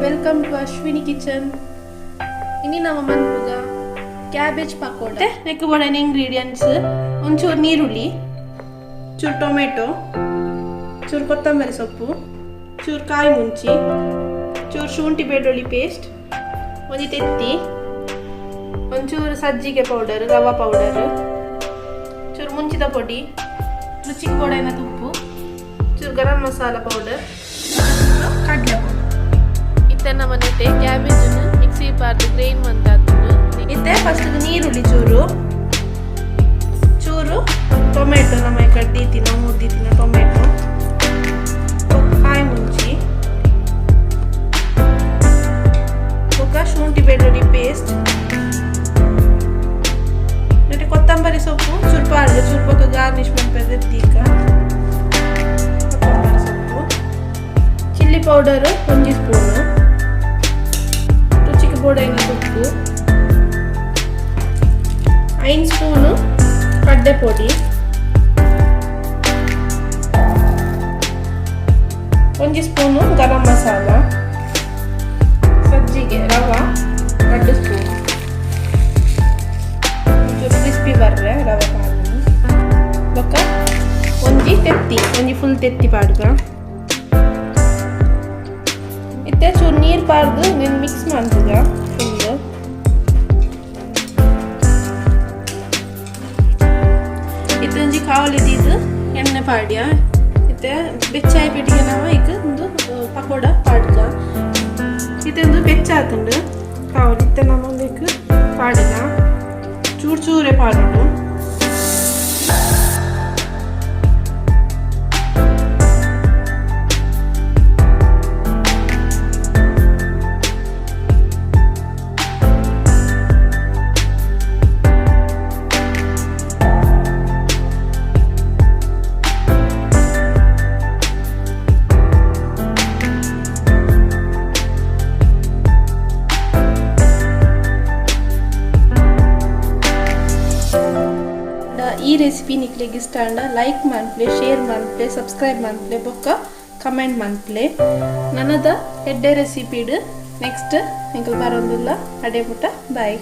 Welcome to Ashwini kitchen. ಇನಿ ನಮ್ಮ ಮನ್ಪುಗ cabbage pakoda. ನೆಕ್ ಬೋಡಾಯಿನ ingredients: ಒಂಚೂರು ನೀರುಳ್ಳಿ, ಚೂರು ಟೊಮೆಟೊ, ಚೂರು ಕೊತ್ತಂಬರಿ ಸೊಪ್ಪು, ಚೂರು ಕಾಯಿ ಮುಂಚಿ, ಚೂರು ಶುಂಠಿ ಬೆಳ್ಳುಳ್ಳಿ ಪೇಸ್ಟ್, ಒಂಜಿ ತೆತ್ತಿ, ಒಂಚೂರು ಸಜ್ಜಿಗೆ ಪೌಡರ್, ರವಾ ಪೌಡರ್, ಚೂರು ಮುಂಚಿದ ಪೊಡಿ, ರುಚಿಗೆ ಬೋಡಾಯಿನ ತುಪ್ಪು, ಚೂರು ಗರಂ ಮಸಾಲ ಪೌಡರ್, ಕಡಲೆ ಪೌಡರ್. ಇತ್ತೆ ನಮ್ಮ ನೆಟೆ ಕ್ಯಾಬೇಜ್ ಮಿಕ್ಸಿ ಪಾರ್ದ್ ಗ್ರೈಂಡ್ ಮಂತಾತುಂಡು. ಇತ್ತೆ ಫಸ್ಟ್ ನೀರುಳ್ಳಿ ಚೂರು ಚೂರು, ಟೊಮೆಟೊ, ನಮ್ಮ ಕಡ್ದೀತಿನ ಮುರ್ದಿತ್ತಿನ ಟೊಮೆಟೊ, ಕಾಯಿ ಮುಂಚಿ, ಬೊಕ್ಕ ಶುಂಠಿ ಬೆಳ್ಳುಳ್ಳಿ ಪೇಸ್ಟ್, ಮತ್ತೆ ಕೊತ್ತಂಬರಿ ಸೊಪ್ಪು ಚೂರು ಪಾಡ್ದು, ಚೂರು ಬೊಕ್ಕ ಗಾರ್ನಿಶ್ ಮನ್ಪೆರೆ ದೀಕ ಕೊತ್ತಂಬರಿ ಸೊಪ್ಪು, ಚಿಲ್ಲಿ ಪೌಡರ್ ಒಂಜಿ ಸ್ಪೂನು, ರುಚಿಗೆ ಬೋಡಾಯಿನ ತುಪ್ಪು, 5 ಸ್ಪೂನು ಕಡ್ಡೆ ಪೊಡಿ, ಒಂಜಿ ಸ್ಪೂನು ಗರಂ ಮಸಾಲ, ಸಜ್ಜಿಗೆ ರವಾ 2 ಸ್ಪೂನ್, ಒಂಚೂರು ಕ್ರಿಸ್ಪಿ ಬರ್ರೆ ರವೆ ಪಾಡ್ದು. ಬೊಕ್ಕ ಒಂಜಿ ತೆತ್ತಿ, ಒಂಜಿ ಫುಲ್ ತೆತ್ತಿ ಪಾಡ್ಗ. ಇತ್ತೆ ಚೂರು ನೀರು ಪಾಡ್ದು ನೀನು ಮಿಕ್ಸ್ ಮನ್ಪುಗ ಫುಲ್. ಇತ್ತೆ ಒಂಜಿ ಕಾವಲಿ ದೀದ್ ಎಣ್ಣೆ ಪಾಡ್ಯ. ಇತ್ತೆ ಬೆಚ್ಚಾಯಿ ಪೆಟ್ಟಿಗೆ ನಾವು ಇಕ್ ಒಂದು ಪಕೋಡ ಪಾಡ್ಗ. ಇತ್ತೆ ಒಂದು ಬೆಚ್ಚ ಆತುಂಡು ಕಾವಲಿ. ಇತ್ತೆ ನಮ್ಮ ಒಂದು ಇಕ್ ಪಾಡಿನ, ಚೂರು ಚೂರೆ ಪಾಡೋಡು. ಈ ರೆಸಿಪಿ ನಿಕ್ಲೆಗ್ ಇಷ್ಟ ಆಂಡ ಲೈಕ್ ಮನ್ಪುಲೆ, ಶೇರ್ ಮನ್ಪುಲೆ, ಸಬ್ಸ್ಕ್ರೈಬ್ ಮನ್ಪುಲೆ, ಬೊಕ್ಕ ಕಮೆಂಟ್ ಮನ್ಪುಲೆ. ನನದ ಎಡ್ಡೆ ರೆಸಿಪಿಡ್ ನೆಕ್ಸ್ಟ್ ಎಂಕಲ್ ಬರೋದಿಲ್ಲ. ಅಡೆ ಮುಟ್ಟ ಬಾಯ್.